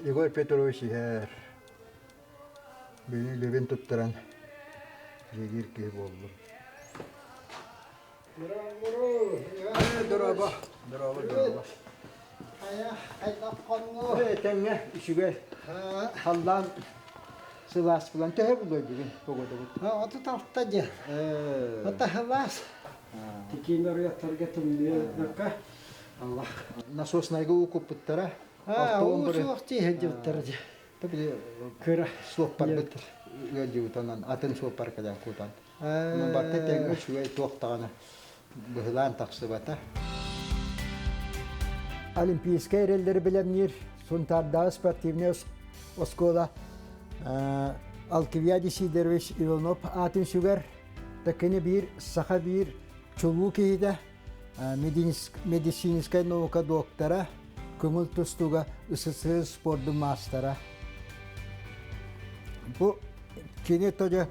Егор Петрович иһэр. Бүлүү лүбүн туттаран дьиэлиир киһи буоллум. Дорообо. Дорообо, дорообо. Хайа, хайдах хоннуу? Этэҥҥэ үчүгэй. Халлаан сылаас булан төһө булуой бүгүн погодабыт? 36 диэн. Отаһылаас. Тикиин оруйаттарга тымныы Аллах. Насоснайга уу куппуттара. Уу суох дии сылдьыбыттара дии. Кыра суоппарбыт ыалдьыбытынан атын суоппар кэлэн кутан. Барыта тэҥҥэ үчүгэй туох даҕаны быһылаан тахсыбата. Олимпийскай эрэллэри бэлэмниир Сунтаардааҕы спортивнай оскуола Алкивиадий Сидорович Иванов аатын сүгэр. Кини биир саха биир чулуу киһитэ, медицинскэй наука доктора, көҥүл тустууга СССР спордун маастара. Бу кини тоже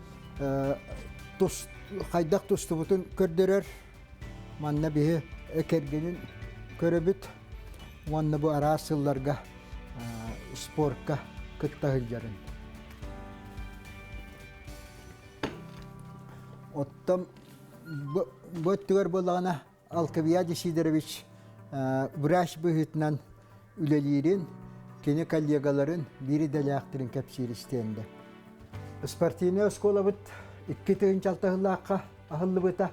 хайдах тустубутун көрдөрөр. Манна биһи кэргэнин көрөбүт уонна бу араас сылларга спортка кытта сылдьарын. Оттон бу өттүгэр буоллаҕына Алкивиадий Сидорович врач быһыытынан үлэлиирин, кини коллегаларын биир идэлээхтэрин кэпсиир истиэндэ. Спортивнай оскуолабыт 2006 сыллаахха аһыллыбыта.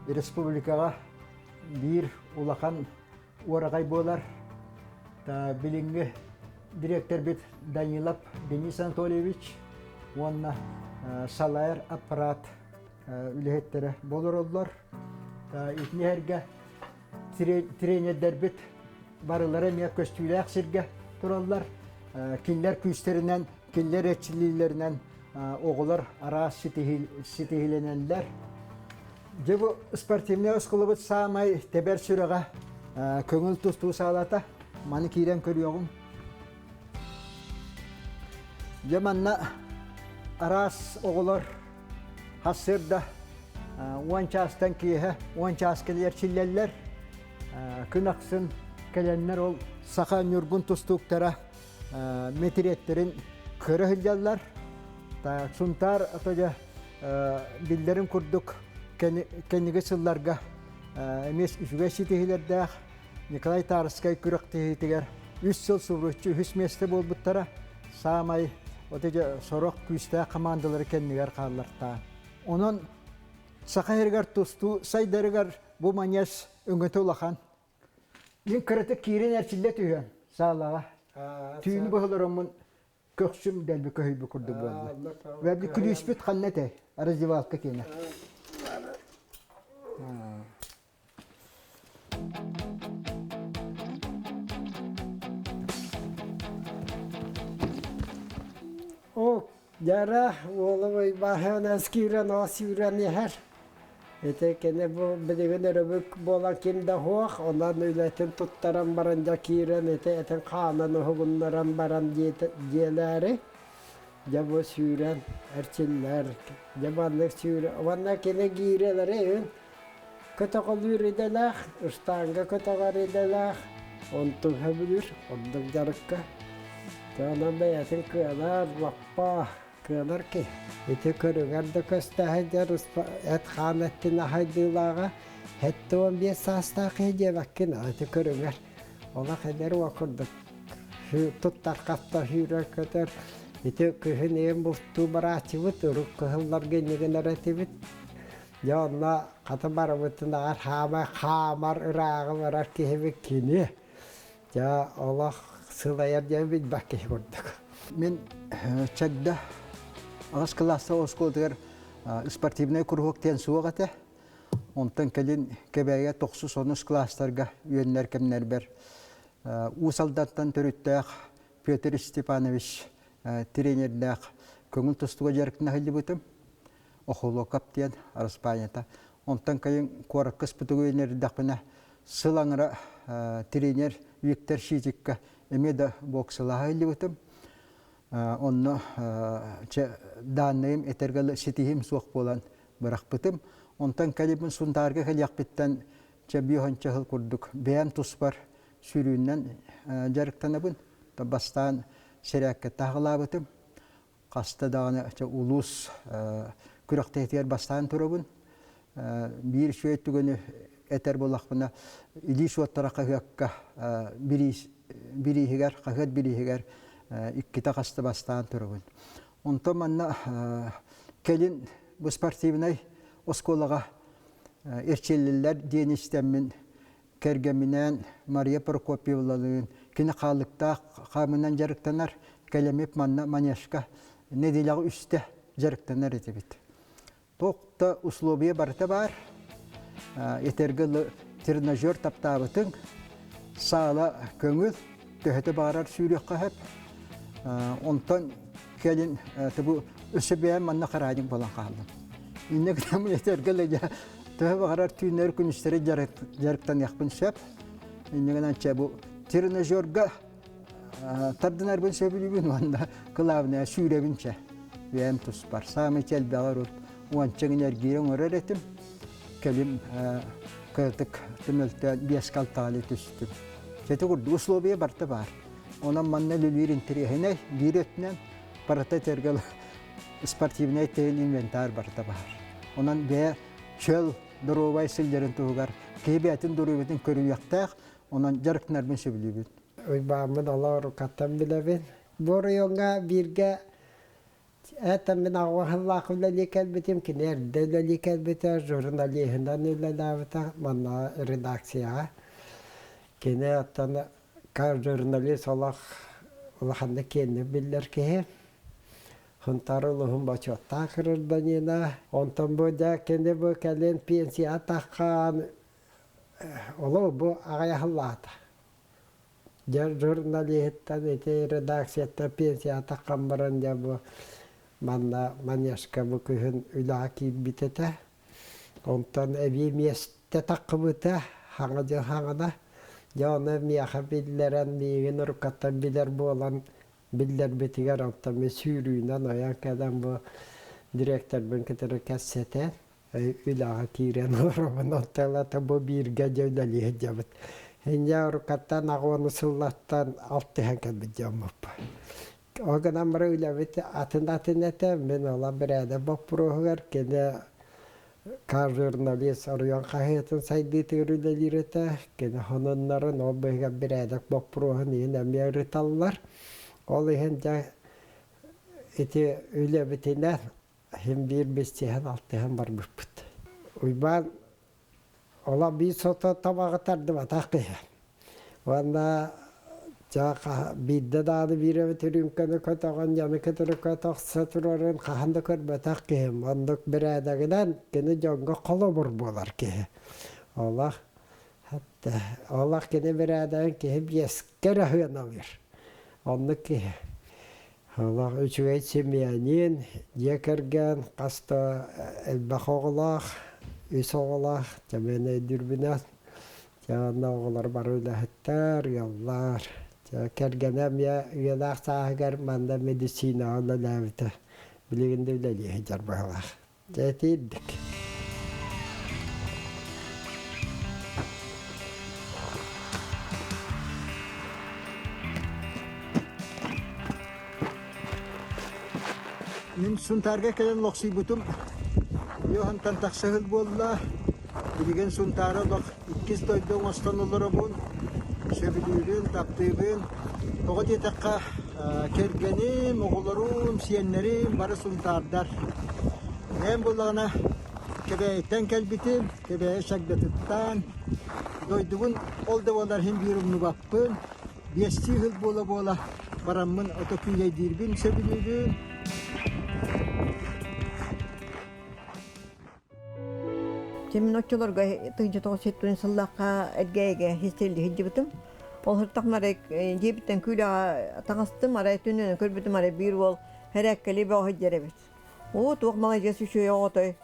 Республикаҕа биир улахан уораҕай буолар. Билиҥҥи дириэктэрбит Данилов Денис Анатольевич уонна салайар аппарат үлэһиттэрэ болороллор. Итини эргэ тренердэрбит барылара эмиэ көстүүлээх сиргэ тураллар. Кинилэр күүстэринэн, кинилэр эрчиллиилэринэн оҕолор араас ситиһилэнэллэр. Дьэ бу спортивнай оскуолабыт саамай тэбэр сүрэҕэ көҥүл тустуу саалата. Маны киирэн көрүөҕүҥ. Дьэ манна араас оҕолор Сарсыарда 10 чаастан киэһэ 10 чаас кэлиэр чиллэллэр. Күн ахсын кэлэннэр ол саха ньургун тустууктара мэтириэттэрин көрө сылдьаллар. Сунтаар отойо биллэрин курдук кэнниги сылларга эмиэ үчүгэй ситиһиилэрдээх Николай Тарскай күрэхтэһиитигэр үс сыл субуруччу үһүс миэстэ буолбуттара. Саамай вот эти сорох күүстээх командалары кэннигэр хааллартаан. Онон саха сиригэр тустуу сайдарыгар бу манеж өҥөтө улахан. Мин кыратык киирэн эрчиллэ түһүөм саалаҕа. Түүнү быһылароммун көхсүм дэлби көһүйбүт курдук буолла. Бэби күлүүспүт ханна этэй? Раздевалка киэнэ. О, дьара уолум Уйбаһыанас киирэн оос сүүрэн иһэр. Ити кини бу билигин өрөбүк буолан ким да суох, онон үлэтин туттаран баран дьэ киирэн ити этин хаанын уһугуннаран баран дьиэлээри дьэ бу сүүрэн эрчиллэр. Дьэ маннык сүүрэ уонна кини гиирэлэри үн Көтөҕөлүүр идэлээх, ыстаанга көтөҕөр идэлээх, онтун сөбүлүүр, ордук дьарыкка. Дьэ онон бэйэтин кыанар, лаппа кыанар киһи. Ити көрүҥэр да көстө сылдьар эт-хаан өттүн аһайдыылааҕа 75 саастаах киһи диэбэккин, ити көрүҥэр олох эдэр уол курдук туттар-хаптар, сүүрэр-көтөр. Ити күһүн ийэм бултуу барааччыбыт, урут кыһылларга иннигинэр этибит. Дьэ онно хата барыбытынааҕар хаамай хаамар ырааҕы барар киһибит кини. Дьэ олох сылайар диэн билбэт киһи курдук. Мин Чагда аҕыс кылаастаах оскуолатыгар спортивнай куруһуок диэн суох этэ. Онтон кэлин Кэбээйигэ тохсус онус кылаастарга үөннэр кэмнэрбэр Уус Алдантан төрүттээх Петр Степанович тренердээх көҥүл тустууга дьарыктана сылдьыбытым. Охолуокап диэн араспаанньата. Онтон кайын куоракка ыспытыгы үөннэрдэхпинэ сыл аҥара тренер Виктор Шитикка эмиэ да боксалаһа сылдьыбытым. Онно чэ дааннайым этэргэ ситиһим суох буолан бырахпытым. Онтон кэлибин Сунтаарга кэлиэхпиттэн чэ биэһонча сыл курдук бэйэм туспар сүүрүүнэн дьарыктанабын. Бастаан сэрээккэ таһылаабытым. Хаста даҕаны улуус күрэхтэһиитигэр бастаан турабын. Биир үчүгэй түгэни этэр буоллахпына, илии суоттара хаһыакка бирииһигэр, хаһыат бирииһигэр иккитэ хаста бастаан турабын. Онтон манна кэлин бу спортивнай оскуолаҕа эрчиллиллэр диэн истэммин кэргэмминээн Мария Прокопьевналыын кини хаалыктаах хаамынан дьарыктанар, кэлэмип манна манежка нэдиэлэҕэ үстэ дьарыктанар этибит. Туох да условия барыта баар. Этэргэ тренажер таптаабытыҥ, саала көҥүл, төһөтө баҕарар сүүрүөххэ сөп. Онтон кэлин бу өссө бэйэм манна хараадьык буолан хааллым. Инньэ гынан этэргэ төһө баҕарар түүннэри күнүстэри дьарыктаныахпын сөп. Инньэ гынан чэ бу тренажерга тардынарбын сөбүлүүбүн уонна кылаабынайа сүүрэбин чэ. Бэйэм туспар. Саамай элбэҕэр уонча гын эргиирэ оҥорор этим. Кэлим кыратык түмэлтэн биэскэ алтаҕали түстүм. Ити курдук условия барыта баар. Онон манна үлэлиир интэриэһинэй биир өттүнэн барыта этэргэ спортивнай тэрил инвентарь барыта баар. Онон бэйэ чөл доруобай сылдьарын туһугар киһи бэйэтин доруобуйатын көрүөхтээх, онон дьарыктанарбын сөбүлүүбүн. Уйбааммын олорукаттан билэбин. Бу оройуоҥҥа бииргэ этэн мин аҕа үлэлии кэлбитим, кини эрдэ үлэлии кэлбитэ, журналиһынан үлэлээбитэ манна редакцияҕа. Кини оттон журналист олох улаханнык киэҥник биллэр киһи. Сунтаар улууһун бочуоттаах гражданина. Онтон бу дьэ кини бу кэлин пенсияҕа таххан олох бу аҕыйахыллаата. Дьэ журналиһыттан ити редакцияттан пенсияҕа таххан баран дьэ бу манна манежка бу күһүн үлэҕэ киирбит этэ. Онтон эбии миэстэ таххыбыта хаҥа дьыл хаҥана. Дьэ ону миэхэ биллэрэн миигин уруккаттан билэр буолан биллэрбитигэр онтон мин сүүрүүнэн ойон кэлэн бу директорбын кытары кэпсэтэн үлэҕэ киирэн олоробун онтон бу бииргэ дьэ үлэлии сылдьабыт. Инньэ уруккаттан аҕуону сыллаттан алтыһан кэлбит дьоммуппут. Ол гынан баран үлэбит атын-атын этэ. Мин ола бирээдэ боппуруоһугар кини журналист оройуон хаһыатын сайдыытыгар үлэлиир этэ. Кини сонуннарын ол быыһыгар бирээдэк боппуруоһун иһин эмиэ ырыталлар. Ол иһин дьэ ити үлэбитинэн иһин биир билсиһэн алтыһан барбыппыт. Уйбаан Ола биир сото табаҕы тардыбатах киһи. Уонна биирдэ даҕаны биир эбит үрүүмкэни көтөҕөн, дьону кытары көтөхсө турарын хаһан да көрбөтөх киһим. Оннук бэрээдэгинэн кини дьоҥҥо холобур буолар киһи. Олох хатта олох кини бэрээдэгин киһи биэскэ эрэ сыаналыыр. Оннук киһи. Олох үчүгэй семьянин, дьиэ кэргэн, хас да элбэх оҕолоох, үс оҕолоох, дьэ мин өйдүүрбүнэн, дьэ онно оҕолор бары үлэһиттэр, ыаллар. Дьэ кэргэнэ эмиэ үйэлээх сааһыгар манна медицинаҕа үлэлээбитэ. Билигин да үлэлии сылдьар быһыылаах. Дьэ итиирдик. Мин Сунтаарга кэлэн лохсуйбутум Йохантан тахса сыл буолла. Билигин Сунтаары олох иккис дойду оҥостон олоробун. Сөбүлүүбүн, таптыыбын. Тоҕо диэтэххэ, кэргэним, оҕолорум, сиэннэрим бары сунтаардар. Эн буоллаҕына Кэбээйиттэн кэлбитим, Кэбээйи Чагдатыттан. Дойдубун ол да буоллар иһин биир умнубаппын. Биэстии сыл буола-буола бараммын ото күүлэйдиирбин сөбүлүүбүн. Дьэ мин оччолорго 1970 сыллаахха Элгээйигэ хистэлли сылдьыбытым. Ол сыртахпына арай дьиэбиттэн күүлэҕэ таҕыстым, арай түннүнэн көрбүтүм арай биир уол хэрээккэлии бөҕө сылдьар эбит. Оо, туох маладьыас үчүгэй оҕотой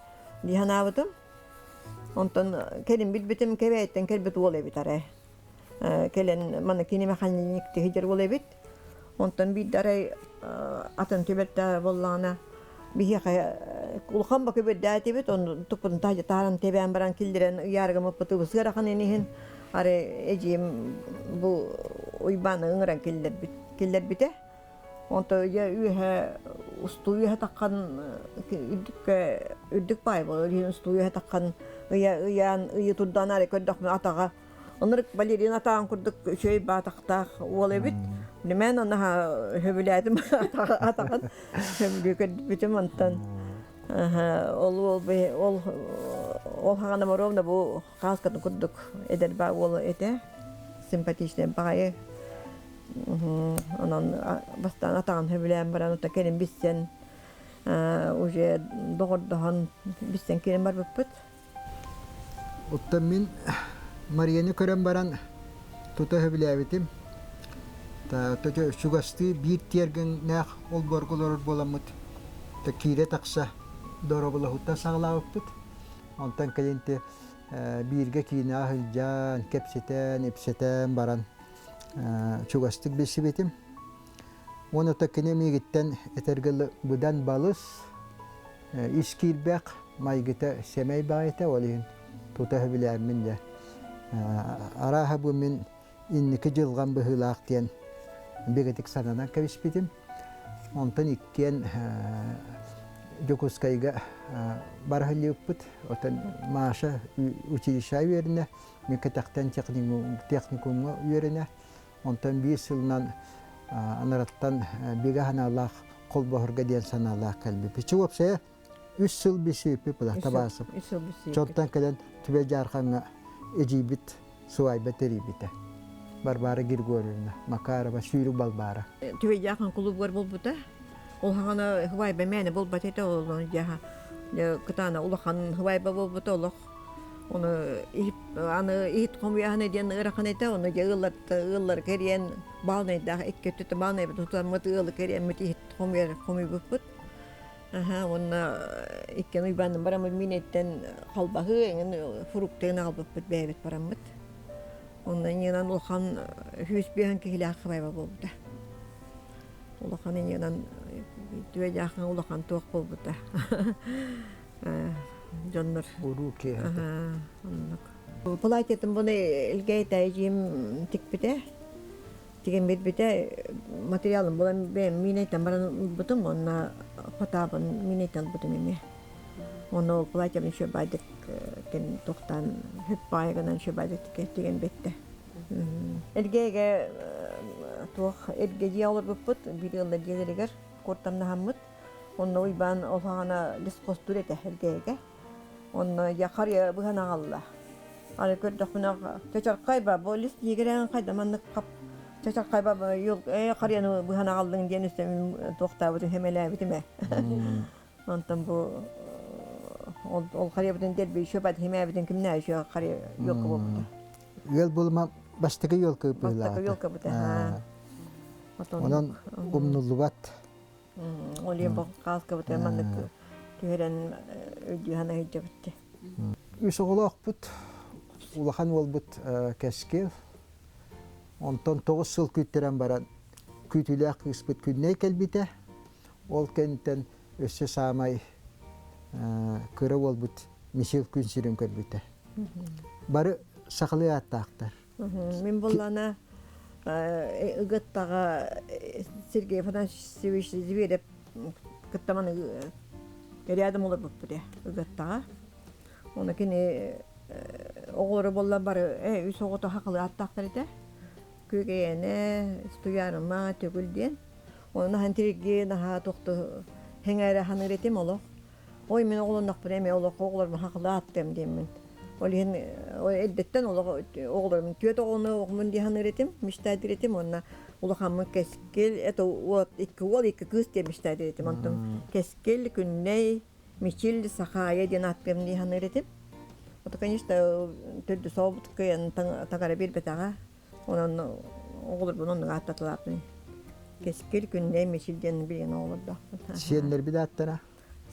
дии санаабытым. Онтон кэлин билбитим Кэбээйиттэн кэлбит уол эбит арай. Кэлэн манна кини механик сылдьар уол эбит. Онтон биирдэ арай атын түбэлтэ буоллаҕына биһиэхэ улахан бакы бэрдээтибит, ону туппутун таһырдьа таһааран тэбээн баран киллэрэн ыйаарга мыппытыбыт ыарахан иһин арай эдьиийим бу Уйбааны ыҥыран киллэрбит. киллэрбитэ. Онто дьэ үөһэ устуу үөһэ таххан үрдүккэ үрдүк баай буолар иһин устуу үөһэ таххан ыйа ыйаан ыйы турдаан аары көрдөхпүнэ атаҕа оннук балерина атаҕын курдук үчүгэй баатахтаах уол эбит. Билимэн онно сөбүлээтим атаҕын сөбүлүү көрбүтүм онтон ол уол ол ол хаҕана ровно бу хааскатын курдук эдэр баа уол этэ симпатичный баҕайы онон бастаан атаҕын сөбүлээн баран ота кэлин билсэн уже доҕордоһон билсэн киирэн барбыппыт. Оттон мин Марияны көрөн баран тута сөбүлээбитим. Чугастыы биир тиэргэннээх олбуорга олорор буоламмыт киирэ тахса дорооболоһууттан саҕалаабыппыт. Онтон кэлин бииргэ киинэҕэ сылдьан, кэпсэтэн, ипсэтэн баран чугастык билсибитим. Уонна кини миигиттэн этэргэ быдан балыс, ис киирбэх, майгыта сэмэй баҕайыта, ол иһин тута сөбүлээммин дьэ. Арааһа бу мин инники дьылҕам быһыылаах диэн бигэтик сананан кэбиспитим. Онтон иккиэн Дьокуускайга бара сылдьыбыппыт. Оттон Маша училищеҕа үөрэнэ, мин кэтэхтэн техникумҥа үөрэнэ. Онтон биир сылынан анараттан бигэ санаалаах холбоһорго диэн санаалаах кэлбиппит. Уопсайа үс сыл билсибиппит была табаасып. Чонтон кэлэн Түбэ Дьаархаҥҥа эдьиийбит сыбаайба тэрийбитэ. Варвара Григорьевна Макарова Сүүрүк Балбаара. Түбэ Дьаархан кулуубугар буолбута. Ол хаҕана сыбаайба мээнэ буолбат этэ ол дьаха кытаана улахан сыбаайба буолбута олох Ону иһит аны иһит хомуйаһына диэн ыарахан этэ, ону дьэ ыаллар ыаллары кэрийэн баалынайдаах икки өттүттэн баалынайбыт тутаммыт ыалы кэрийэммит иһит хомуйар хомуйбуппут. Аха уонна иккиэн Уйбаанным бараммыт миинэттэн халбаһыы эҥин фруктыгын аҕалбыппыт бэйэбит бараммыт. Онно инньэнэн улахан сүүс биэһэн киһилээх хабайба буолбута. Улахан инньэнэн түө улахан туох буолбута. Дьоннор Уруу киэһэтэ. Оннук. Платьетын буну Илгэй эдьиийим тикпитэ. Тигэн биэрбитэ материалын булан бэйэм миинэйтэн баран ылбытым уонна фотоабын миинэйтэн ылбытым эмиэ. Онно ол платьем еще байдык кин тохтаан хөп баайыгынан еще байдык тигэн биэрдэ. Эргээгэ туох эргэ дьиэ олорбуппут биир ыаллар дьиэлэригэр куортамнаһаммыт. Онно Уйбаан ол саҕана лесхозтуур этэ Элгээйигэ. Онно дьэ харыйа быһан аҕалла. Аны көрдөхпүнэ чачархай ба бу лис тиигирээн хайда маннык хап чачархай ба ээ харыйаны быһан аҕаллыҥ диэн үстэ туохтаабытым хэмэлээбитим ээ. Онтон бу ол ол харыйабытын дэлби еще бат химээбитин кимнээ еще харыйа елка буолбута. Ыал булма бастакы елка Бастакы елка бута. Онон умнуллубат. Ол иһин бу хааскабытыгар маннык түһэрэн өйдүү санаһыйдьабыт. Үс оҕолоохпут, улахан уолбут Кэскил. Онтон 9 сыл күүттэрэн баран күүтүүлээх кыыспыт Күннэй кэлбитэ. Ол кэнниттэн өссө саамай кыра уолбут Михаил күн сирин көрбүтэ. Бары сахалыы ааттаахтар. Мин буллана Ыгыттаҕа Сергей Афанасьевич Зверев кытта маны рядом олорбуппут ээ Ыгыттаҕа. Оны кини оҕолоро буолла бары үс оҕото хахылыы ааттаахтар этэ. Күөгэйэнэ, Стуярыма, Төгүл диэн. Оны наһаа тирги, наһаа тохту хэҥээрэ ханыыр этим олох. Ой, мин оҕолоннохпуна эмиэ олох оҕолорбун хахылааттым диэммин. Ол иһин эрдэттэн олох оҕолорум түөрт оҕону оҕомун дии саныыр этим, мечтаатыр этим уонна улахаммын Кэскил, это вот икки уол, икки кыыс диэн мечтаатыр этим. Онтон Кэскил, Күннэй, Мичил, Сахаайа диэн ааттыам дии саныыр этим. Это, конечно, төрдүс оҕобут кыайан таҥара биэрбэтэҕэ. Онон оҕолорбун оннук ааттаталаабын. Кэскил, Күннэй, Мичил диэн билигин оҕолордоохпун. Сиэннэрбит ааттара?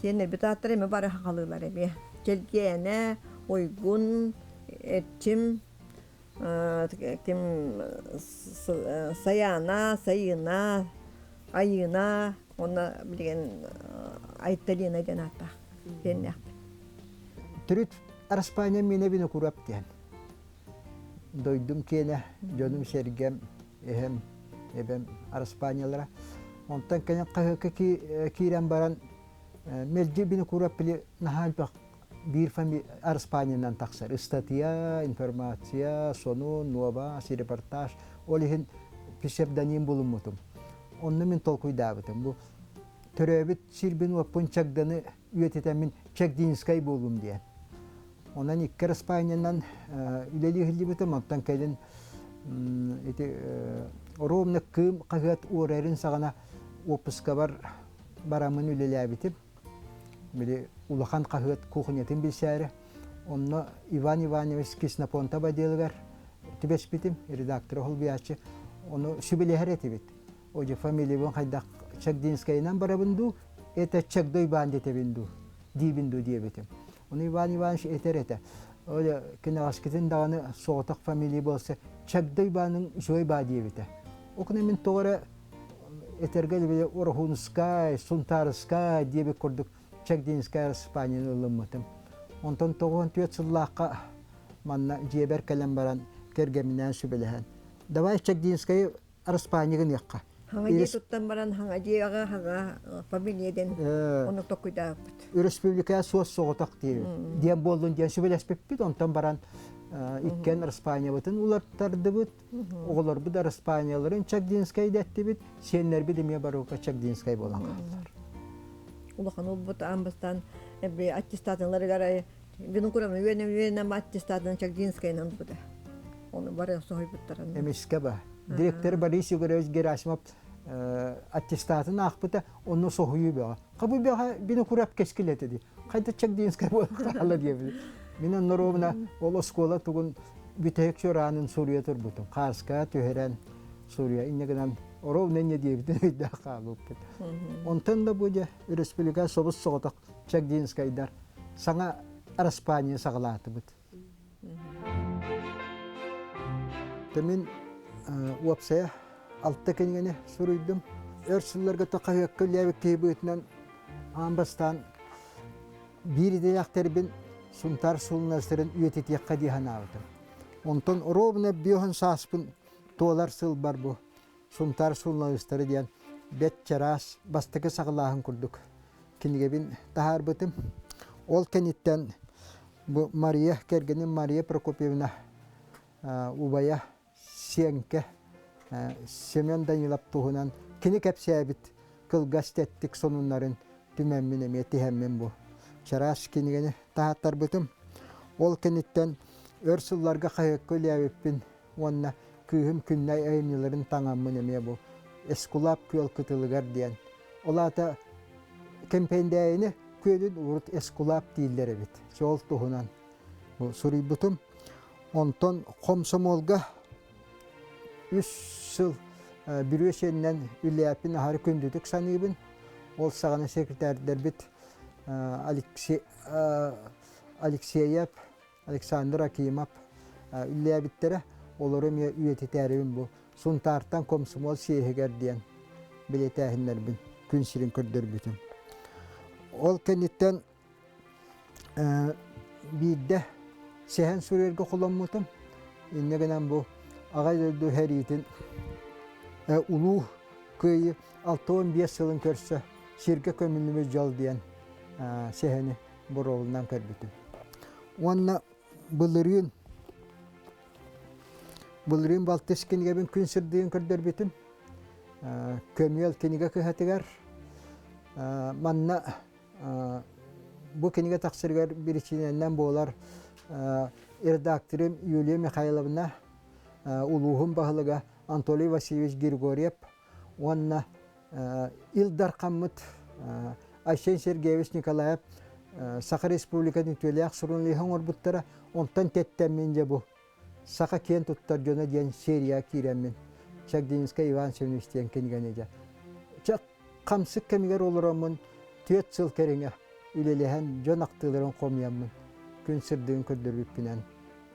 Сиэннэрбит ааттара эмэ бары хахалыылар эмиэ. Чэлгиэнэ, Уйгун, Эрчим, ким Сайаана, Сайыына, Айыына уонна билигин Айталина диэн ааттаах сиэннээхпин. Төрүт араспаанньам миэнэ Винокуров диэн. Дойдум киэнэ, дьонум-сэргэм, эһэм. Эбэм араспаанньалара. Онтон кэлин хаһыакка киирэн баран мэлдьи Винокуров били наһаа элбэх биир араспаанньанан тахсар. Ыстатыйа, информация, сонун, нуобас, репортаж. Ол иһин псевдоним булуммутум. Онно мин толкуйдаабытым. Бу төрөөбүт сирбин-уоппун Чагданы үйэтитэммин Чагдинскай буолуум диэн. Онон икки араспаанньанан үлэлии иһиллибитим. Онтон кэлин ити ровно Кыым хаһыат уорэрин саҕана уоппускабар бараммын үлэлээбитим. Били улахан хаһыат кухнятын билсээри. Онно Иван Иванович Киснопонтов отделыгар түбэспитим, редактор холбуйааччы. Ону сүбэлэһэр этибит. Ожи фамилиябын хайдах Чагдинскайынан барабын дуу, это Чагдой Иван диэтэбин дуу, диибин дуу диэбитим. Ону Иван Иванович этэр этэ. Оля кэнэҕэскитин даҕаны соҕотох фамилия буолса Чагдой Иванын үчүгэй баа диэбитэ. Окуна мин тоҕо эрэ этэргэ били Ороһуунускай, Сунтаарыскай диэбит курдук Чагдинскай Испанияны ылыммытым. Онтон 94 сыллаахха манна дьиэбэр кэлэн баран кэргэмминээн сүбэлэһэн давай Чагдинскайы Араспаанньа гыныахха. Хаҥа дьиэ туттан баран хаҥа дьиэҕэ хаҥа фамилия диэн ону токуйдаабыт. Өрөспүүбүлүкэ суос соҕотох диэбит. Диэн буоллун диэн сүбэлэспиппит. Онтон баран иккиэн Араспаанньабытын улартардыбыт. Оҕолорбут Араспаанньаларын Чагдинскай дэттибит. Сиэннэрбит эмиэ барыка Чагдинскай буолан хааллар. Улахан уолбут аан бастаан аттестатынларыгар Винокуров үөнэ үөнэ аттестатын Чагдинскайынан ылбыта. Оны бары соһуйбуттар. Эмискэ ба. Директор Борис Егорович Герасимов аттестатын аахпыта, онно соһуйуу бөҕө. Хабы бөҕө Винокуров кэскил этэ дии. Хайда Чагдинскай буолан хаала диэбит. Мин онно ровно ол оскуола тугун бүтэһик чуораанын суруйа турбутум. Хааска түһэрэн суруйа. Инньэ гынан ровно инньэ диэбитин өйдөөх хаалбыппыт. Онтон да бу дьэ республика собус соҕотох Чагдинскайдар саҥа Араспаанньа саҕалаатыбыт. Мин уопсайа алта кинигэни суруйдум. Өр сылларга хаһыакка үлэлээбит киһи быһыытынан аан бастаан биир идэлээхтэрбин Сунтаар суруналыыстарын үйэтитиэххэ дии санаабытым. Онтон ровно биэһин сааспын туолар сылбар бу Сунтаар суруналыыстара диэн бэрт чараас бастакы саҕалааһын курдук кинигэбин таһаарбытым. Ол кэнниттэн бу Мария, кэргэним Мария Прокопьевна убайа Сиэҥкэ Семен Данилов туһунан кини кэпсээбит кылгас тэттик сонуннарын түмэммин эмиэ тиһэммин бу чараас кинигэни таһааттарбытым. Ол кэнниттэн өр сылларга хаһыакка үлээбиппин уонна кыыһым Күннэй айымньыларын таҥаммын эмиэ бу Эскулап күөл кытылыгар диэн. Ол аата Кэмпэндээйини күөлүн урут Эскулап дииллэр эбит. Ол туһунан бу суруйбутум. Онтон хомсомуолга үс сыл бүрүө сиэнинэн үлэлээппин аһары күндүтүк саныыбын. Ол саҕана секретардарбыт Алексеев, Александр Акимов үлэлээбиттэрэ. Олору эмиэ үйэтитээрибин бу Сунтаартан комсомол съеһигэр диэн бэлиэтээһиннэрбин күн сирин көрдөрбүтүм. Ол кэнниттэн биирдэ сэһэн суруйарга холоммутум. Инньэ гынан бу аҕай дойду сэриитин Улуу Кыайыы 65 сылын көрсө сиргэ көмүллүбүт дьол диэн сэһэни боруобулунан көрбүтүм. Уонна былырыын былырыын балтыс кинигэбин күн сырдыгын көрдөрбүтүм. Көмүөл кинигэ кыһатыгар манна бу кинигэ тахсарыгар биричиинэнэн буолар редакторым Юлия Михайловна, улууһум баһылыга Анатолий Васильевич Григорьев уонна Ил Дархаммыт Айсен Сергеевич Николаев Саха Республикатын үтүөлээх суруналыыһа оҥорбуттара. Онтон тэттэммин дьэ бу Саха киэн туттар дьоно диэн серия киирэммин Чагдинскай Иван Семенович диэн кинигэни дьэ чэ хамсык кэмигэр олороммун түөрт сыл кэриҥэ үлэлэһэн дьон ахтыыларын хомуйаммын күн сырдыгын көрдөрбүппүнэн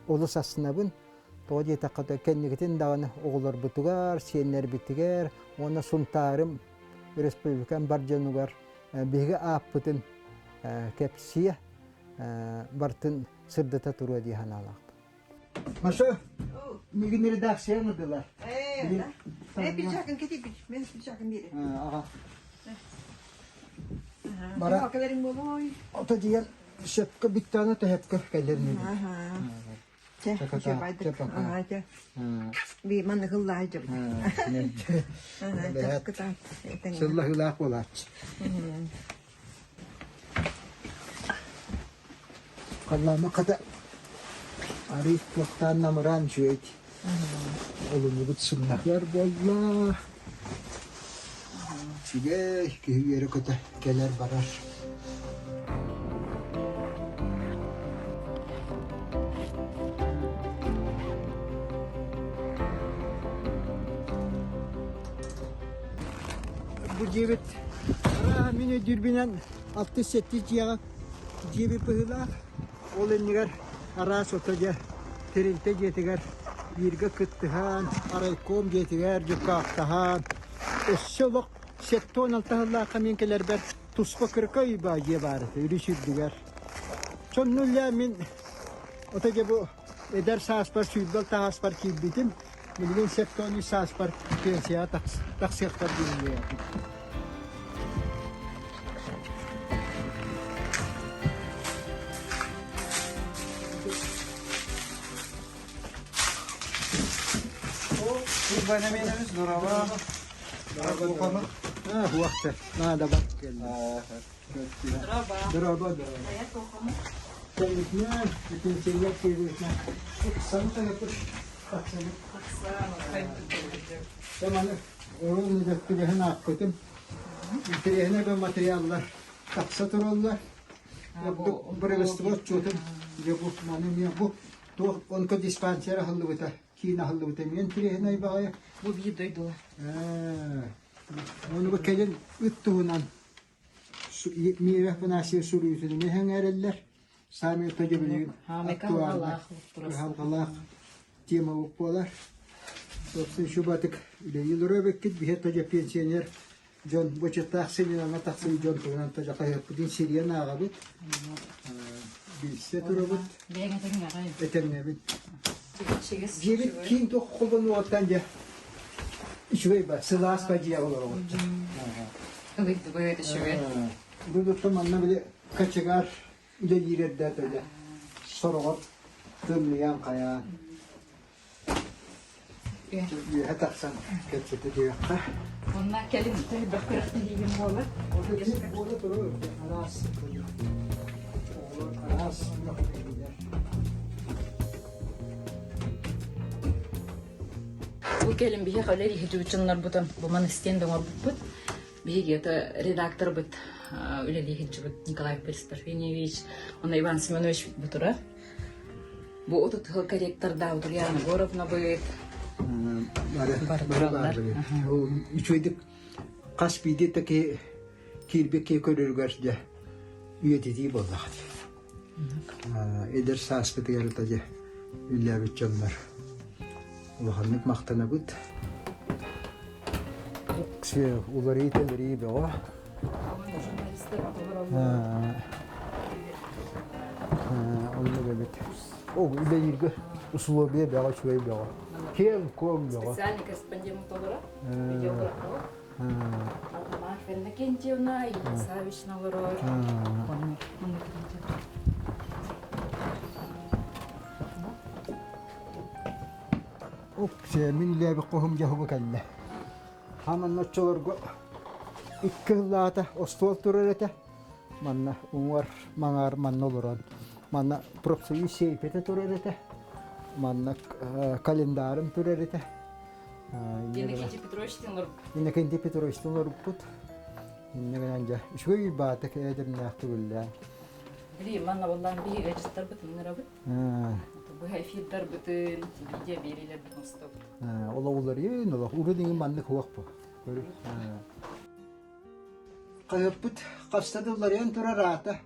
олус астынабын. Тоҕо диэтэххэ кэнникитин даҕаны оҕолорбутугар, сиэннэрбитигэр уонна Сунтаарым республикам бар дьонугар биһиги ааппытын кэпсиэ, барытын сырдата туруо дии санаалаахпын. Маша, мигин редакция ыҥырдылар. Э, пиджакын кэтий, мен пиджакын биэрэ. Аҕа. Бара. Кэлериҥ буолуой. Ото диэн сөпкө бүттэҕинэ төһөпкө кэлэр миигин. Чэ, чэ, пока. Би маннык ыллаай дьабыт. Сыллаһыылаах буолааччы. Халлаама хата арый туохтаан намыраан үчүгэй олуннубут сымнаһыар буолла. Үчүгэй киһи үөрэ-көтө кэлэр-барар. Бу дьиэбит мин өйдүүрбүнэн 6-7 дьиэҕэ дьиэбит быһыылаах. Ол иннигэр араас ото дьэ тэрилтэ дьиэтигэр бииргэ кыттыһан, райком дьиэтигэр дьуккаахтаһан, өссө олох 76 сыллаахха мин кэлэрбэр туспа кырка уйбаа дьиэ баар этэ өрүс үрдүгэр. Сонно үлэ мин ото дьэ бу эдэр сааспар сүүрбэл таһааспар киирбитим. Билигин 73 сааспар пенсияҕа тахсыахпар диэн Баяменimiz Nurava. Nurava. Ha, huakta. Наада бар келді. Дороба, дороба. Кэлбитинэн, пенсионер киирбитинэн. Санта Маны урун түгэһин аахпытым. Интэриэһинэй да материаллар тахса тураллар. Ордук бырагыстыба отчуотун дьэ бу маны эмиэ бу туох онкодиспансер аһыллыбыта, киин аһыллыбыта эмиэ интэриэһинэй баҕайы. Бу биир дойдулар. Ону бу кэлин ыт туһунан Мира Афанасьев суруйуутун эмиэ сэҥээрэллэр. Саамай ото билигин актуальнай, кыһалҕалаах тема буолар. Собственно, шубатык үлэлии олорор эбиккит. Биһи тоже пенсионер дьон бочуоттаах сынньалаҥҥа тахсыбыт дьон туһунан тоже хаһыаппытын сирийэн ааҕабыт. Билсэ турабыт. Этэҥҥэбит. Дьиэбит киин туох холбонуоҕуттан дьэ үчүгэй ба, сылаас ба дьиэ олоробут. Ылыйдыбыт үчүгэй. Бу манна били кочегар үлэлиир эрдэ төлө сороҕор тымныйан хайаан үөһэ тахсан кэпсэтэ түһүөххэ. Онна кэлин элбэх күрэхтэһиигин буолар. Буола турар араас оҕолор араас күрэхтэһиилэр. Бу кэлин биһиэхэ үлэлии сылдьыбыт бу манастен да оҥорбуппут. Биһиги это редакторбыт үлэлии сылдьыбыт Николай Парфеньевич, уонна Иван Семенович бу турар. Бу отут сыл корректордаабыт Ульяна Егоровнабыт. Бары тураллар. Үчүгэйдик хас биирдии таки киирбит киһи көрөрүгэр дьэ үйэтитии буоллаҕа дии. Эдэр сааспытыгар да дьэ үллээбит дьоннор улаханнык махтанабыт. Уларыы-тэлэрии бөҕө. Оннук эбит. Ол үлэлииргэ условия бөҕө, үчүгэй бөҕө. Киэҥ-куоҥ бөҕө. Специальный корреспондент толоро. Видеограф. Марфа Иннокентьевна, Елена Савична олорор. Уксэ, мин үлээбит хоһум дьоһугу кэллэ. Хаман оччолорго икки сыллаата остуол турар этэ. Манна уҥуор маҥаар манна олорон. Манна профсоюз сейфэтэ турар этэ. Манна календарым турар этэ. Иннокентий Петровичтыын олорбут. Иннокентий Петровичтыын олорбуппут. Инньэ гынан дьэ үчүгэй баатык эдэмнээх түгүллээн. Били манна боллаан биһи ыалдьыттарбытын ыҥырабыт. Быһа эфирдарбытын, видео биэриилэрбитин устабыт. Олоҕуларыын олох урут иҥин маннык суох бу. Хаһыаппыт хаста да уларыйан турар аата.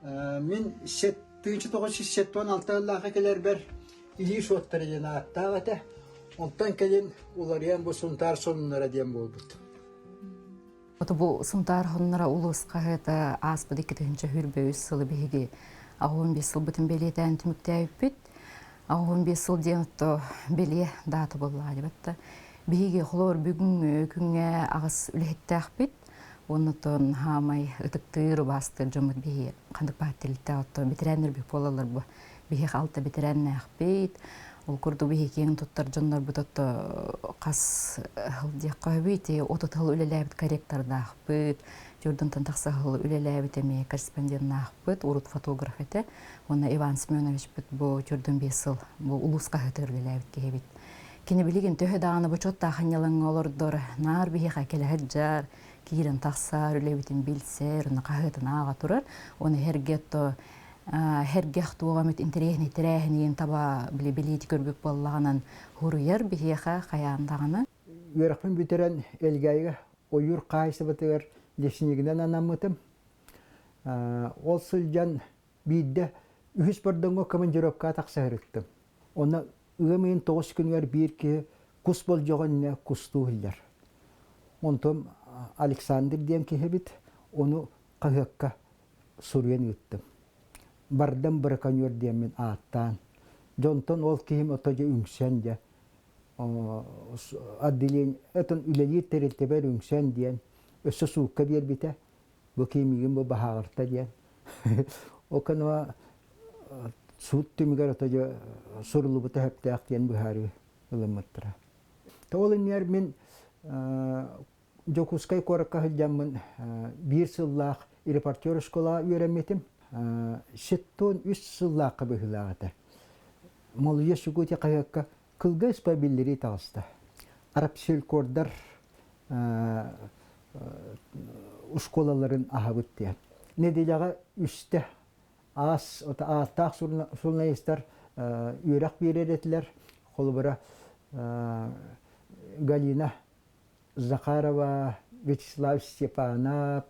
Мин 1976 сыллаахха кэлэрбэр илии суоттара диэн ааттаах этэ. Онтон кэлин уларыйан бу Сунтаар сонуннара диэн буолбут. Ото бу Сунтаар сонуннара улуус хаһыата ааспыт 2023 сылы биһиги 85 сылбытын бэлиэтээн түмүктээбиппит. 85 сыл диэн отто бэлиэ даата буоллаҕа дебатта. Биһиги холоор бүгүҥҥү күҥҥэ аҕыс үлэһиттээхпит. Оннотон хаамай ытыктыыр, убаастыыр дьоммут биһи ханнык баар тэрилтэ отто бэтэрээннэр буолаллар бу. Биһиэхэ алта бэтэрээннээхпит. Ол курдук биһи киэҥ туттар дьоннорбут отто хас сыл диэххэ сөбүй ити 30 сыл үлэлээбит корректордаахпыт, Дьурдунтан тахса сыл үлэлээбит эмиэ корреспонденнаахпыт, урут фотограф этэ. Уонна Иван Семеновичпыт бу Дьурдун 5 сыл бу улуус хаһыатыгар үлэлээбит киһибит. Кини билигин төһө даҕаны бочуоттаах анньалаҥҥа олордор, наар биһиэхэ кэлэ сылдьар, киирэн тахсар, үлэбитин билсэр, уонна хаһыатын ааҕа турар. Уонна эргэ то эргэх туох эмит интэриэһинэй тэрээһинин таба били билиити көрбүт буоллаҕынан хуруйар биһиэхэ хайаан даҕаны. Үөрэхпин бүтэрэн Элгээйигэ ойуур хаһаайыстыбатыгар леснигинэн анаммытым. Ол сылдьан биирдэ үһүс Бордоҥҥо командировкаҕа тахса сырыттым. Онно ыам ыйын 9 күнүгэр биир киһи кус болдьоҕо иннинэ кустуу иһиллэр. Онтон Александр диэн киһи эбит, ону хаһыакка суруйан ыыттым. Бардам браконьер диэммин ааттаан, дьонтон ол киһим ото дьэ үҥсэн дьэ отделение этон үлэлиир тэрилтэбэр үҥсэн диэн өссө суукка биэрбитэ бу киһи миигин бу баһааҕырта диэн ол кэннэ суут түмүгэр ото дьэ суруллубута сөптөөх диэн быһаарыы ылыммыттара. Ол иннигэр мин Дьокуускай куоракка сылдьаммын биир сыллаах репортер школаҕа үөрэммитим. Сеттон үс сыллаахха быһыылаах этэ. Молуйа Якутия хаһыакка кылгас биллэрии таҕыста. Арабселькордар школаларын аһабыт диэн. Нэдиэлэҕэ үстэ аас ааттаах журналистар үөрэх биэрэр этилэр. Холобура, Галина Захарова, Вячеслав Степанов,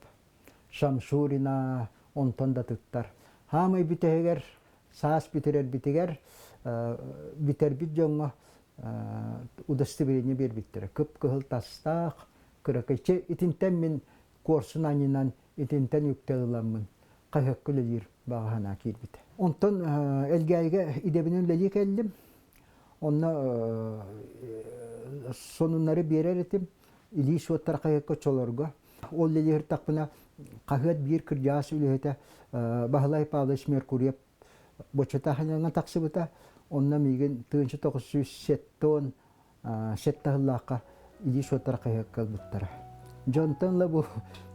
Шамшурина онтон да атыттар. Хаамай бүтэһигэр, саас бүтэрэрбитигэр бүтэрбит дьоҥҥо удостоверение биэрбиттэрэ. Кып-кыһыл тастаах, кыракый. Чэ, итинтэн мин куорсун анньынан, итинтэн үктэл ыламмын хаһыакка үлэлиир баҕа санаа киирбитэ. Онтон Элгээйигэ идэбинэн үлэлии кэллим. Онно сонуннары биэрэр этим. Илии суоттар хаһыакка оччолорго. Ол үлэлииртахпына хаһыат биир кырдьаҕас үлэһитэ Баһылай Павлович Меркурьев боччотаахынньаҥҥа тахсыбыта. Онно миигин 1970 сэттэ сыллаахха илии суоттар хаһыакка ылбыттара. Дьонтон ыла бу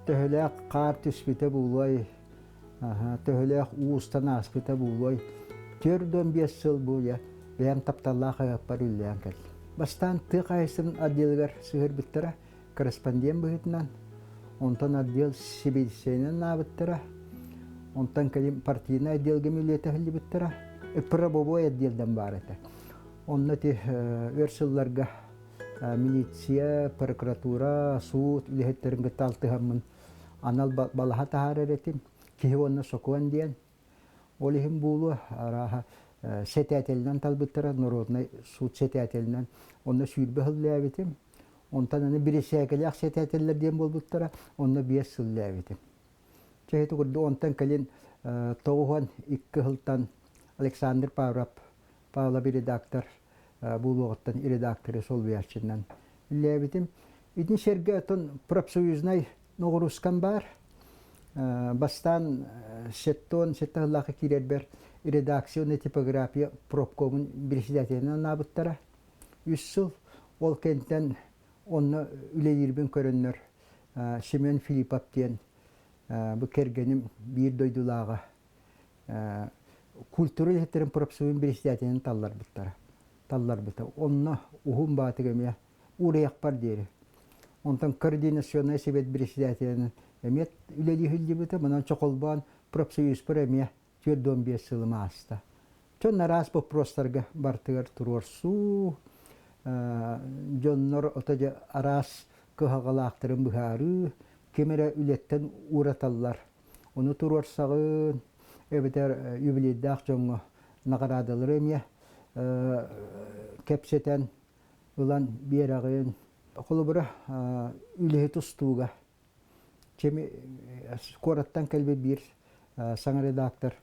төһөлөөх хаар түспүтэ буолуой, төһөлөөх уу устан ааспыта буолуой, 45 сыл буолуо бэйэм тапталлаах хаһыаппар үлэлээн кэллим. Бастаан тыа хаһаайыстыбатын отделыгар сыһыарбыттара, корреспондент быһыытынан, онтон отдел сэбиэдиссэйинэн анаабыттара, онтон кэлин партийнай отделга үлэлэтэ сылдьыбыттара, правовой отделдан баар этэ. Онно ити өр сылларга милиция, прокуратура, суут үлэһиттэрин кытта алтыһаммын анал балаһа таһаарар этим. Киһи уонна сокуон диэн. Ол иһин буолуо, арааһа сэтээтэлинэн талбыттара, народнай суут сэтээтэлинэн. Онно 20 сыл үлээбитим. Онтон аны бирисээкэлээх сэтээтэллэр диэн буолбуттара, онно 5 сыл үлээбитим. Чэ, ити курдук онтон кэлин 92 сылтан Александр Павлов Павлов редактор буолуоҕуттан редакторы солбуйааччынан үлэлээбитим. Итини сэргэ оттон профсоюзнай ноҕуруускам баар. Бастаан сеттон сэттэ сыллаахха киирэрбэр редакция уонна типография профкомун председателинэн анаабыттара. Үс сыл ол кэнтэн онно үлэлиирбин көрөннөр Семен Филиппов диэн бу кэргэним биир дойдулааҕа культура үлэһиттэрин профсоюзун председателин талларбыттара. Талларбыта. Онно уһун баатык эмиэ уурайахпар диэри. Онтон координационнай совет председателинэн эмиэ үлэлии сылдьыбыта. Манан чохолбоон профсоюзпар эмиэ 45 сылым ааста. Дьон араас боппуруостарга бартыгар туруорсуу, дьоннор ото дьэ араас кыһалҕалаахтарын быһаарыы, ким эрэ үлэттэн уураталлар. Ону туруорсаҕын, эбэтэр юбилейдаах дьоҥҥо наҕараадалары эмиэ кэпсэтэн ылан биэрэҕин. Холобура, үлэһит устууга куораттан кэлбит биир саҥа редактор.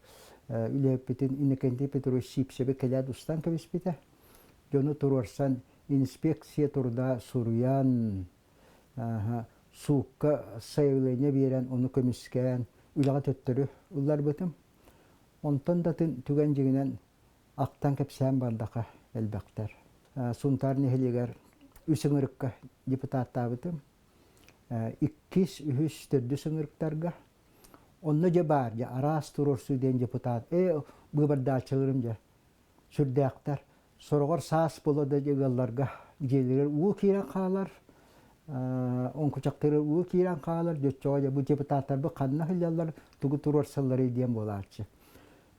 үлэһиппитин Иннокентий Петрович Сиипсэби кэлээт устан кэбиспитэ. Дьону туруорсан инспекция труда суруйан, суукка сайабылыанньа биэрэн, ону көмүскээн, үлэҕэ төттөрү ылларбытым. Онтон да атын түгэн дьиҥинэн ахтан кэпсээн бардаха элбэхтэр. Сунтаар нэһилиэгэр үс ыҥырыкка депутаттаабытым. Иккис, үһүс, төрдүс ыҥырыктарга. Онно дьэ баар дьэ араас туруорсуу диэн депутат быыбардааччыларым дьэ сүрдээхтэр. Сороҕор саас буола да ыалларга дьиэлэригэр уу киирэн хаалар, оҥкучахтарыгар уу киирэн хаалар, дьоччоҕо дьэ бу депутаттарбыт ханна сылдьаллар, тугу туруорсалларый диэн буолааччы.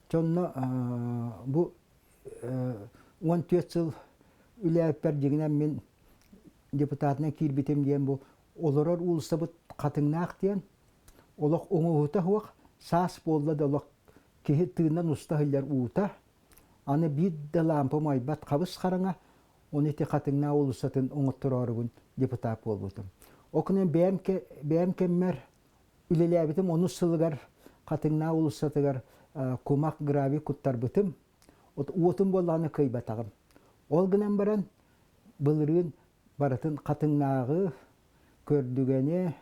Дьонно бу 14 сыл үлээппэр дьиҥинэн мин депутатынан киирбитим диэн бу олорор уулуссабыт Хатыҥнаах диэн олох оҥоһута суох, саас буолла да олох киһи тыынан уста сылдьар уута, аны биир да лаампа умайбат хабыс хараҥа, ону ити Хатыҥнаах уулуссатын оҥоттороорубун депутат буолбутум. Ол гынан бэйэм, бэйэм кэммэр үлэлээбитим онус сылыгар Хатыҥнаах уулуссатыгар кумах гравий куттарбытым. Уотум буоллаҕына кыайбатаҕым. Ол гынан баран былырыын барытын Хатыҥнааҕы, Көрдүгэни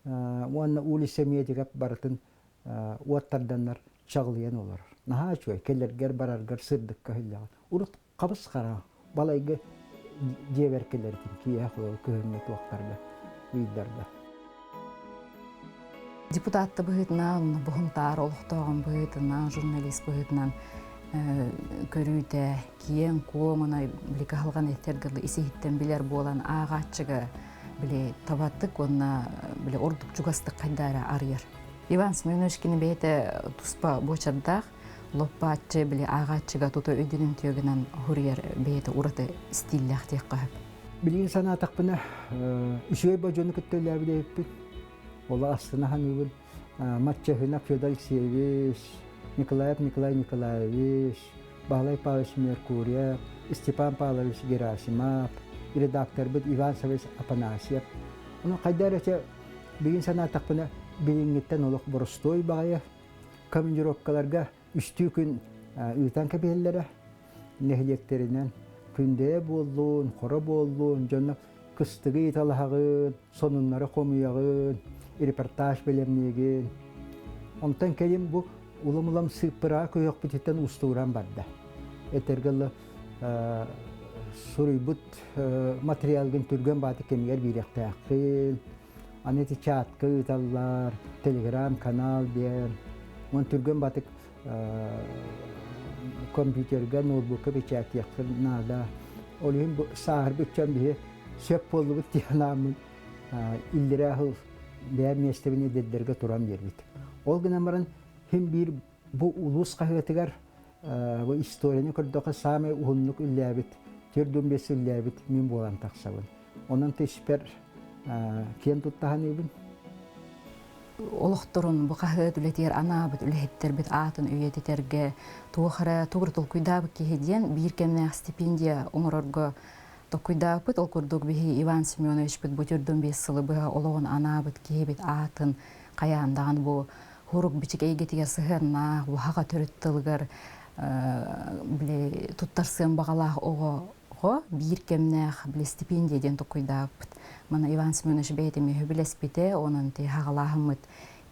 уонна улица Медиков барытын уоттарданнар чаҕылыйан олорор. Наһаа үчүгэй, кэлэргэр бараргар сырдыкка иһиллэҕин. Урут хабыс хара балайга дьиэбэр кэлэритин киэһэ холобур кыһыҥҥы туохтарга, ыйдарга. Депутатта быһыытынан, Бухунтаар олохтооҕун быһыытынан, журналист быһыытынан көрүүтэ киэҥ-куоҥ уонна били кыһалҕаны этэргэ ис-иһиттэн билэр буолан ааҕааччыга били табатык уонна били ордук чугастык хайда эрэ арыйар. Иван Семенович кини бэйэтэ туспа буочардаах, лоппааччы били ааҕааччыга тута өйдөнүмтүө гынан хоруйар бэйэтэ ураты стиллээх диэххэ сөп. Билигин санаатахпына, үчүгэй бодьону кытта үлээбит эбиппин. Ол астына саныыбын. Матчаһынов Федор Алексеевич, Николаев Николай Николаевич, Баһылай Павлович Меркурьев, Степан Павлович Герасимов, редакторбыт Иван Савич Афанасьев. Ону хайда эрэ билигин санаатахпына, билиҥҥиттэн олох боростуой баҕайы командировкаларга үстүү күн ыытан кэбиһэллэрэ. Нэһилиэктэринэн Күндэйэ буоллун, Хоро буоллун, дьоно кыстыгы ыйыталаһаҕын, сонуннары хомуйаҕын, репортаж бэлэмниигин. Онтон кэлин бу улам-улам сыыппыраҕа көһүөхпүтүттэн устууран барда. Этэргэ дылы суруйбут материалгын түргэн бааты кэмигэр биэриэхтээххин. Аны ити чатка ыыталлар, телеграм-канал диэн. Уон түргэн батык компьютерга, ноутбукка печатиаххын наада. Ол иһин бу сааһырбыт дьон биһи сөп буоллубут диэн ааммын иллэрээ сыл бэйэм миэстэбин эдэрдэргэ туран биэрбит. Ол гынан баран син биир бу улуус хаһыатыгар бу историяны көрдөххө саамай уһуннук үллээбит, 45 үллээбит мин буолан тахсабын. Онон испэр киэн тутта саныыбын. Олохторун бу хаһыат үлэтигэр анаабыт үлэһиттэрбит аатын үйэтитэргэ туох эрэ тугу толкуйдаабыт киһи диэн биир кэмнээх стипендия оҥорорго толкуйдаабыппыт. Ол курдук биһи Иван Семеновичпыт бу төрдүн биэс сылы быһа олоҕун анаабыт киһибит аатын хайаан даҕаны бу хурук бичик эйгэтигэр сыһыаннаах, уһаҕа төрүт тылыгар били туттарсыан баҕалаах оҕоҕо биир кэмнээх били стипендия диэн толкуйдаабыппыт. Мана Иван Семенович бэйэтэ эмиэ сөбүлэспитэ, онон ти хаҕалааһыммыт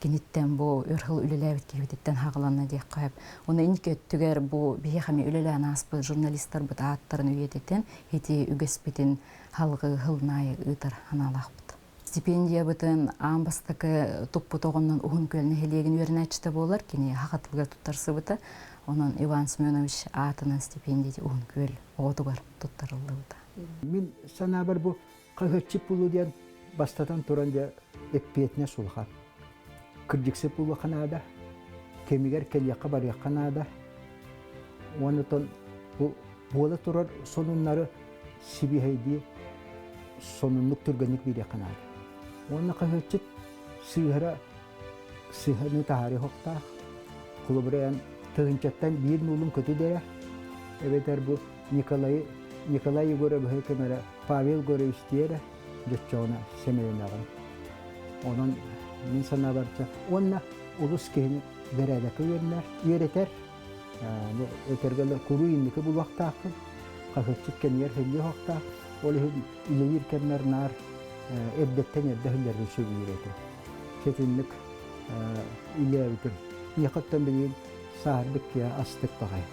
киниттэн бу өр сыл үлэлээбит киһибититтэн хаҕаланна диэххэ сөп. Уонна инники өттүгэр бу биһиэхэ эмиэ үлэлээн ааспыт журналистарбыт ааттарын үйэтитэн ити үгэспитин халҕыы сылын аайы ыытар санаалаахпыт. Стипендиябытын аан бастакы туппут оҕоннон Уһун Күөл нэһилиэгин үөрэнээччитэ буолар. Кини саха тылыгар туттарсыбыта. Онон Иван Семенович аатынан стипендия Уһун Күөл оҕотугар туттарыллыбыта. Мин санаабар бу хаһыатчыт буолуу диэн бастатан туран дьэ эппиэтинэс улахан. Кырдьыксыт буолуохха наада, кэмигэр кэлиэххэ барыахха наада. Уонна оттон бу буола турар сонуннары сибиэһэйдии сонуннук түргэнник биэриэххэ наада. Уонна хаһыатчыт сыыһара сыһаны таһаарыы охтаах. Холобура эн тыһыынчаттан биир нуулун көтүдэрэ, эбэтэр бу Николай Николай Егоровиһы кэмэрэ Павел Егорович диэрэ дьоччоҕуна сэмэлэнэҕин. Онон мин санаабарча уонна улус киһини бэрээдэккэ үөрэнэр, үөрэтэр. Этэргэ куруу инники булуохтаахпын, хаһыатчыт кэмигэр сылдьыах уохтаах. Ол иһин үлэлиир кэммэр наар эрдэттэн эрдэ сылдьарбын сөбүлүүр этим. Сэтинник үлэлээбитим. Миэхэттэн билигин сааһырбыт киһи астык баҕайы.